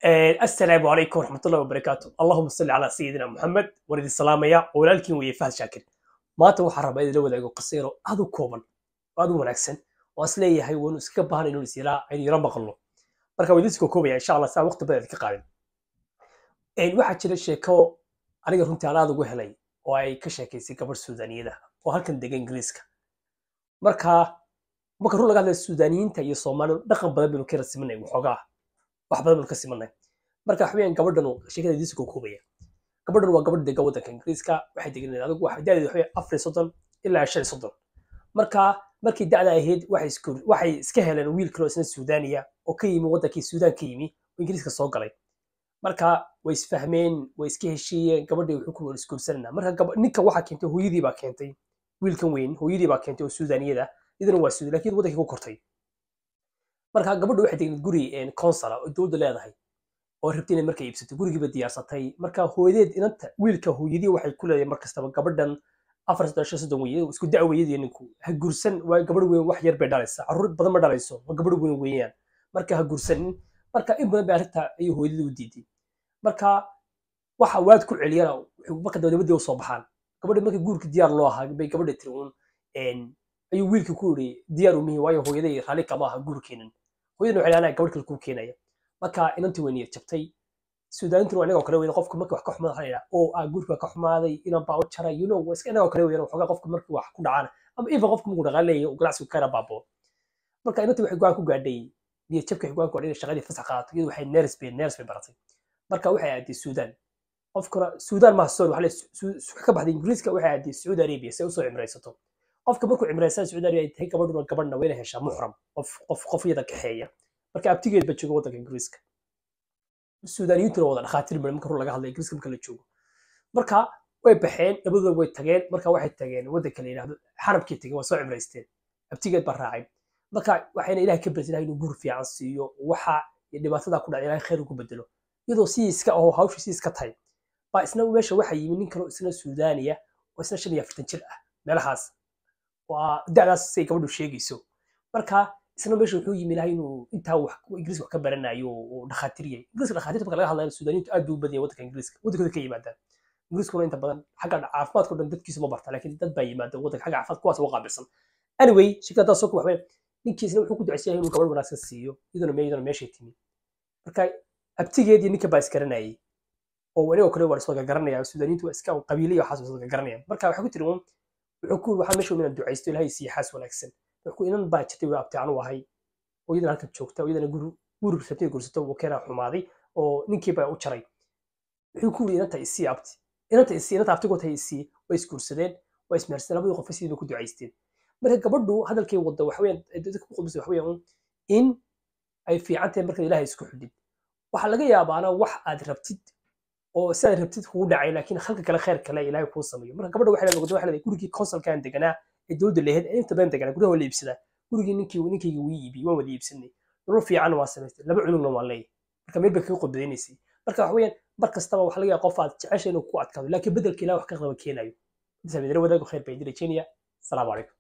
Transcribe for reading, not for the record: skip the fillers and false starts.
Assalaamu calaykum waraxmatullahi wabarakaatu. Allahuma salli calaa sayidina Muxamed. Waan idin salaamaya, walaalkiin weeye Fahad Shaakir. Maanta waxaan rabaa idinla wadaago qasayro aad u kooban oo aad u wanaagsan oo is leeyahay waanu iskaga baahan inuu is yaraa aynu yaro maqalno. Marka waan idin koobaya, insha Allah, saa waqti badan idinka qaadin. Waxaa jira sheeko aniga runtii aan aad ugu helay oo ay ka sheekaysay gabadh Suudaaniyada oo halkan degan Ingiriiska. Marka run laga hadlayo, Suudaaniyiinta iyo Soomaalidu dhaqan badan baynu ka simanay, waxoogaa wax badan baynu ka simanay. Marka waxa weeyaan gabadhan sheekada idiin soo koobaya, gabadhan waa gabadh degan waddanka Ingiriiska. Waxay deganeed adigu waxa da'deedu waxa 34 ilaa 35. Marka markii da'da ahayd waxay iska heleen wiil kale oo isna Suudaaniya oo ka yimi waddankii Suudaan ka yimi oo Ingiriiska soo galay. Marka way isfahmeen, way iska heshiiyeen. Gabadhii wuxuu ku isguursananaa. Marka ninka waxaa keentay hooyadii baa keentay wiilkan weyn, hooyadii baa keentay oo Suudaaniyada, iyadana waa Suudaan laakiin waddankii ku kortay. Marka gabadhu waxay degneed guri council oo dowladda leedahay oo rabtay inay markay iibsato, gurigiiba diyaarsatay. Marka hooyadeed, inanta wiilka hooyadii, waxay ku leedahay mar kastaba gabadhan 34, 35 weeye, isku da' weeyadii ninku, ha guursan, waa gabadh weyn, wax yar bay dhalaysaa, carruur badan ma dhalayso, waa gabadh weyn weeyaan, marka ha guursanin. Marka in badan bay arrinta ayay hooyadii u diiday. Marka waxa waad ku celiyana marka dabadii u soo baxaan gabadha. Markii guurka diyaar loo ahaa bay gabadha tiri uun ayuu wiilkii ku yiri diyaar umihi, waayo hooyaday raalli kama aha guurkeenan. Hooyadana waxay leedahay gabadh kale kuu keenaya. Marka inantii way niyad jabtay. Suudaanintuna waa inagoo kale weyn, qofka markii wax ka xumaada waxaa la yidhaha oo guurka ka xumaaday, inan baa u jaray, waa iska inagoo kale weyn waxoogaa. Qofka markii wax ku dhacaan ama even qofka markuu dhaqaale leeyahay uu ganacsigu ka yara baaboo. Marka inantii waxay go'aan ku gaadhay, niyad jabka waxay go'aan ku gaadhay inay shaqadii fasax qaadato. Iyadu waxay nurse bay baratay. Marka waxay aaday Suudaan. Qofkuna Suudaan maaha, sorry, waxa ka baxday Ingiriiska, waxay aaday Sacuudi Arabia si ay usoo cimraysato. Qofka markuu cimraysan Sacuudi Arabia ay tahay gabadhuna, gabadhna waa inay heshaa muxram, qof iyada kaxeeya. Marka abtigeed ba jooga waddanka Ingiriiska. Suudaaniyiintuna wada dhakhaatiir baa marka run laga hadlay Ingiriiska marka la joogo. Marka way baxeen labadooda, way tageen. Marka waxay tageen waddanka la yidhaahdo xarabkii tageen, waa soo cimraysteen, abtigeed baa raacay. Marka waxayna Ilahay ka baryay Ilahay inuu guur fiican siiyo, waxa dhibaatada ku dhacay Ilahay khayr ugu bedelo. Iyadoo si iska aho hawsha si iska tahay baa isna meesha waxa yimi nin kaloo isna Suudaaniya oo isna 45 jir ah meelahaas, waa da'daas say gabadhu sheegayso. Marka isna meesha wuxuu yimi Ilahay inuu intaa wax Ingiriiska wax ka baranayo oo dhakhaatiir yahay. Ingiriiska dhakhaatiirta marka laga hadlayo, Suudaaniyiintu aad bay u badan yahay waddanka Ingiriiska, waddankooda ka yimaadaan. Ingiriiskuna inta badan xagga caafimaadka o dhan dadkiisu ma barta, laakiin dad baa yimaada waddanka xagga caafimaadka kuwaas uga qaabilsan. Anyway, shirkaddaas soo waxbay ninkiisna wuxuu ku ducaysan yahay inuu gabadh wanaagsan siiyo. Iyaduna meeshay timi. Marka abtigeedii ninka baa iskaranayay oo anigoo kale waa iswada garanaya, Suudaaniyiintu waa iska qabiiliya, waxaas waa iswada garanaya. Marka waxay ku tiri uun wuxuu ku waxaa meesha inaan ducaysto Ilaahay siiyo xaas wanaagsan. Wuxuu ku inan baa jirtay, waa abti anu ahay oo iyadana halkan joogta oo iyadana guri rabtay gursato oo keenaa xumaaday oo ninkii baa u jaray. Wuxuu ku yiri inanta isii abti, inanta isii, inanta abtigood hay isii. Way isguursadeen, way ismehersadeen, labadii qof sidii bay ku ducaysteen. Marka gabadhu hadalkay wadda waxa weeyaan dadka ku qudbisay waxa weeyaan in ay fiican tahay marka Ilaahay isku xidhid. Waxaa laga yaabaana wax aad rabtid oo sidaad rabtid kugu dhacay, laakiin halka kale khayr kale Ilaahay kuu sameeyo. Marka gabadha waxay leedahay, gurigii councilkan deganaa ee dowladda leeyahay ee inta badan deganaa, guryaha waa la iibsadaa, gurigii ninkii ninkayga wii iibiyey, waan wada iibsanay, nolol fiican waan samaystay, laba cunugna waan leeyahay. Marka meel bay kaga qudbadaynaysay. Marka waxa weeyaan mar kastaba waxa laga yaabaa qof aad jeceshay inuu ku adkaado, laakiin bedelka Ilaah wax ka qaba keenayo. Intaas idin wadaago, khayr baa idin rajeynaya. Asalaamu calaykum.